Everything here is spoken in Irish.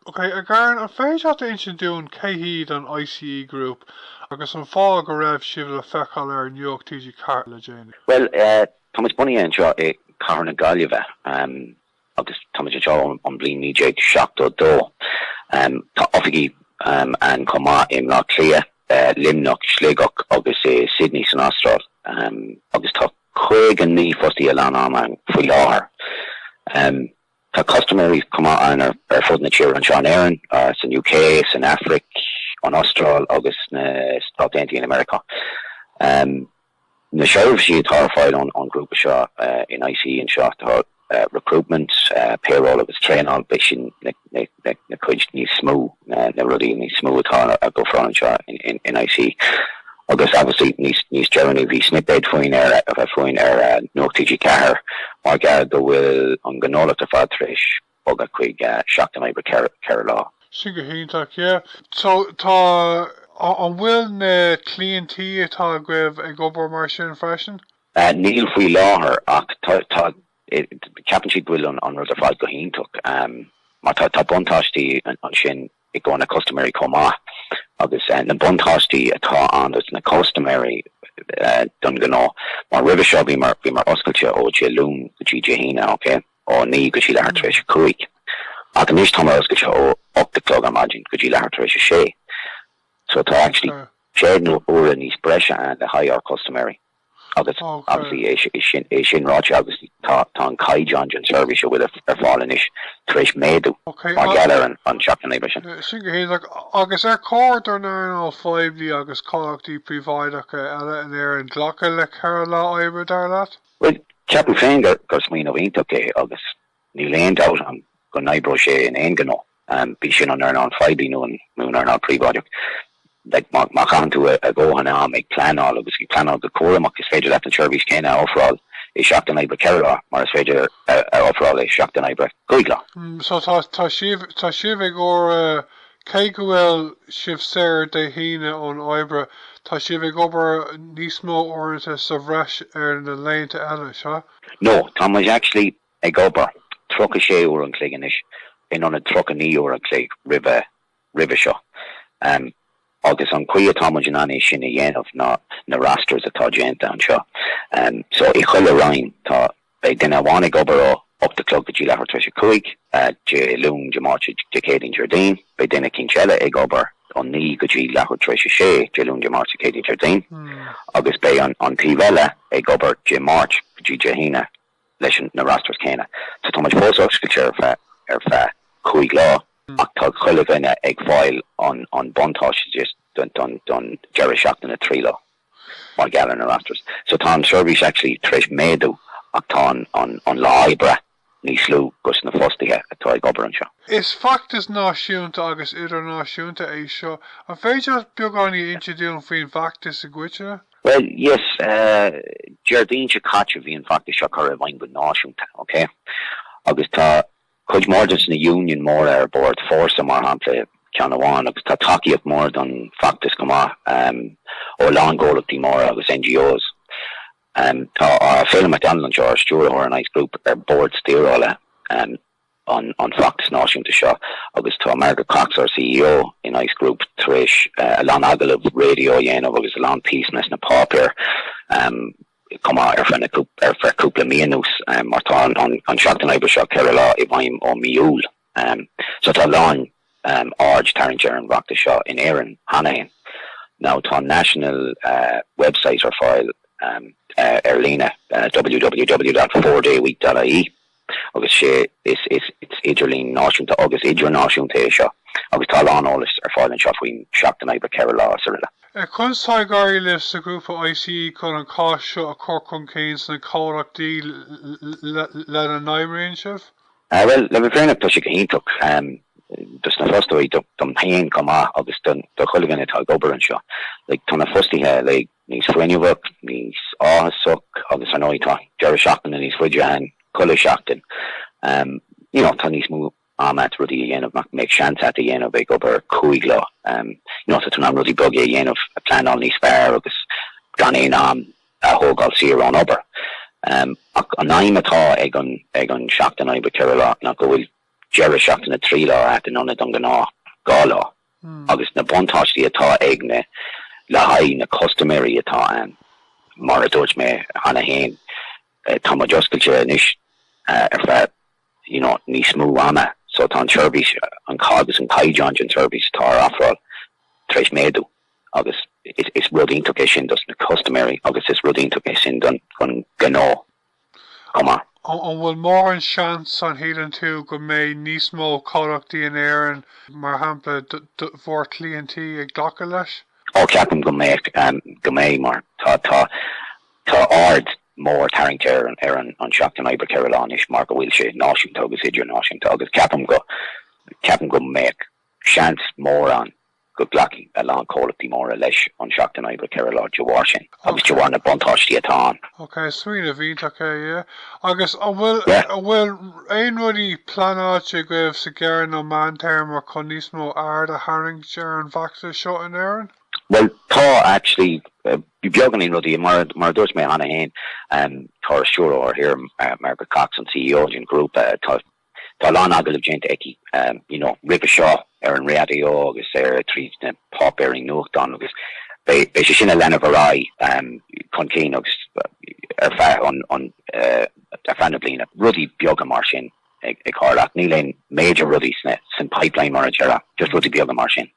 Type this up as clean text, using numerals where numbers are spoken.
Ok, a Dharren, an féidir leat a insint dúinn cé hiad an ICE Group agus an fáth go raibh sibh le feiceáil ar Nuacht TG4 le déanaí? Bhuel, tá muid bunaithe anseo i gCathair na Gaillimhe agus tá muid anseo ón bhliain 1972. Tá oifigí ann chomh maith i mBleá Cliath, Luimneach, Sligeach agus i Sydney san Astráil agus tá 59 fostaithe lán-ama ann faoi láthair. Tá custaiméirí chomh maith ann ar fud na tíre anseo in Éirinn, san UK, san Afraic, an Astráil agus sna Stáit Aontaithe i Meiriceá. Na seirbhísí atá ar fáil ón ngrúpa seo in ICE anseo, tá recruitment, payroll agus traenáil, b'é sin na cuid níos mó, na rudaí níos mó atá á ofráil anseo in ICE. Agus obviously níos níos deireanaí bhí snippet faoin ar faoin ar Nuacht TG4 mar gheall go bhfuil an gnólacht ar fad tar éis bogadh chuig seachtain oibre 4 lá. Sin go hiontach, yeah. So tá, an bhfuil na cliaintí atá agaibh ag obair mar sin freisin? Níl faoi láthair ach tá tá ceapann siad go bhfuil an rud ar fad go hiontach mar tá tá buntáistí ansin i gcomhair na custaiméirí chomh maith agus na buntáistí atá ann dos na custaiméirí don ghnó mar roimhe seo bhíomar bhíomar oscailte ó Dé Luain go dtí Dé hAoine ok ó 9 go dtí leathuair tar éis 5 ach anois táimid oscailte ó 8 a chlog ar maidin go dtí leathuair tar éis 6 so tá actually 10 uaire níos breise ann le haghaidh ár custaiméirí. Agus obviously é sin é sin ráite agus tá tá an caighdeán den seirbhís a bhfuil ar fáil anois tar éis méadú mar gheall ar an an tseachtain oibre sin. Sin go hiontach. Agus ar chóir don earnáil phoiblí agus comhlachtaí príobháideacha eile in Éirinn glacadh le 4 lá oibre, dar leat? Bhuel, ceapaim féin gur gur smaoineamh iontach é agus Níl aon dabht agam go n-oibreoidh sé in aon ghnó, bíodh sin an earnáil phoiblí nó an earnáil phríobháideach. Like, má chaitheann tú a dhóthain am ag pleanáil agus ag pleanáil go cúramach, is féidir leat an tseirbhís chéanna a ofráil i seachtain oibre 4 lá mar is féidir a ofráil i seachtain oibre 5 lá. So tá, tá sibh, tá sibh ag obair, cé go bhfuil sibh saor Dé hAoine ón oibre, tá sibh ag obair níos mó uaireanta sa bhreis ar na laethanta eile, sea? No, tá muid actually ag obair 36 uair an chloig anois in ionad 39 uair an chloig roimhe roimhe seo. Agus an chaoi atá muid in ann é sin a dhéanamh ná na rosters atá déanta anseo. So i chuile roinn tá, beidh duine amháin ag obair ó 8 a chlog go dtí leathuair tar éis a 5, Dé Luain, Dé Máirt, Dé Céadaoin, Déardaoin. Beidh duine eicínt eile ag obair ó 9 go dtí leathuair tar éis a 6, Dé Luain, Dé Máirt, Dé Céadaoin, Déardaoin. Agus beidh an an taobh eile ag obair Dé Máirt go dtí Dé hAoine. leis na rosters céanna. So tá muid fós oscailte ar feadh ar feadh 5 lá ach tá chuile dhuine ag fáil an an buntáiste don don don deireadh seachtaine 3 lá mar gheall ar na rosters. So tá an seirbhís actually tar éis méadú ach tá an an an lá oibre níos lú dos na fostaithe atá ag obair anseo. Is feachtas náisiúnta agus idirnáisiúnta é seo. An féidir leat beagáinín a inse dúinn faoin bhfeachtas i gcoitinne? Bhuel, yes, Déardaoin seo caite bhí an feachtas seo curtha i bhfeidhm go náisiúnta, ok? Agus tá cuid mhór de na union móra ar bord, Fórsa mar shampla, ceann amháin, agus tá tacaíocht mór don feachtas chomh maith ó a lán comhlachtaí móra agus NGOs. Tá Féilim McDonald anseo, ár stiúrthóir in ICE Group, ar bord stíorála. an feachtas náisiúnta seo agus tá Margaret Cox, ár CEO in ICE Group, tar éis a lán agallamh raidió a dhéanamh agus a lán píosanna sna páipéir chomh maith ar feadh na ar feadh cúpla mí anuas mar tá an seachtain oibre seo 4 lá i bhfeidhm ó mí Iúil. So tá a lán aird tarraingthe ar an bhfeachtas seo in Éirinn cheana féin. Now tá national website ar fáil ar líne www dot fourdayweek dot ie. agus sé is is idirlíon náisiúnta agus idirnáisiúnta é seo agus tá a lán eolais ar fáil anseo faoin seachtain oibre 4 lá is araile. Conas tá ag éirí libh sa ghrúpa ICE chun an cás seo a chur chun cinn sna comhlachtaí lena n-oibríonn sibh? Bhuel, le bheith fírinneach, tá sé go hiontach dos na fostóirí, dom féin chomh maith agus do chuile dhuine atá ag obair anseo. Like, tá na fostaithe like, níos fuinneamhach, níos áthasach agus ar ndóigh tá deireadh seachtaine níos faide ann chuile sheachtain. You know, tá níos mó ama agat rudaí a dhéanamh nach mbeadh seans agat a dhéanamh ag obair 5 lá. You know, tá tú in ann rudaí beaga a dhéanamh, a pleanáil níos fearr agus gan aon am a thógáil saor ón obair. Ach an aidhm atá ag an ag an seachtain oibre 4 lá ná go bhfuil. deireadh seachtaine 3 lá agat in ionad an gnáth 2 lá agus na buntáistí atá ag na le haghaidh na custaiméirí atá ann mar a dúirt mé cheana féin tá muid oscailte anois ar feadh you know níos mó ama so tá an tseirbhís an agus an caighdeán den tseirbhís atá ar ofráil tar éis méadú agus is rud iontach é sin dos na custaiméirí agus is rud iontach é sin don ghnó chomh maith. An bhfuil mórán seans, an shíleann tú, go mbeidh níos mó comhlachtaí in Éirinn, mar shampla, do bhur cliaintí ag glacadh leis? Ó ceapaim go mbeadh, go mbeidh mar tá, tá, tá aird mór tarraingte ar an, ar an, an seachtain oibre 4 lá anois mar go bhfuil sé náisiúnta agus idirnáisiúnta agus ceapaim go, ceapaim go mbeadh seans mór ann go nglacfaidh a lán comhlachtaí móra leis an seachtain oibre 4 lá de bharr sin agus de bharr na buntáistí atá ann. Ok, smaoineamh iontach é, yeah. Agus an bhfuil, an bhfuil aon rudaí pleanáilte agaibh sa ghearr nó meántéarma chun níos mó aird a tharraingt ar an bhfeachtas seo in Éirinn? Bhuel, tá actually, beagáinín rudaí, mar mar a dúirt mé cheana féin, tá ár stiúrthóir thiar, Margaret Cox, an CEO den ghrúpa, tá Tá a lán agallamh déanta aici you know roimhe seo ar an raidió agus ar tríd na páipéirí nuachtáin agus beidh beidh sé sin ag leanamh ar aghaidh chun cinn agus ar feadh an an ar feadh na bliana. Rudaí beaga mar sin ag ag tarlú ach níl aon major rudaí sna san pipeline mar a déarfá, just rudaí beaga mar sin.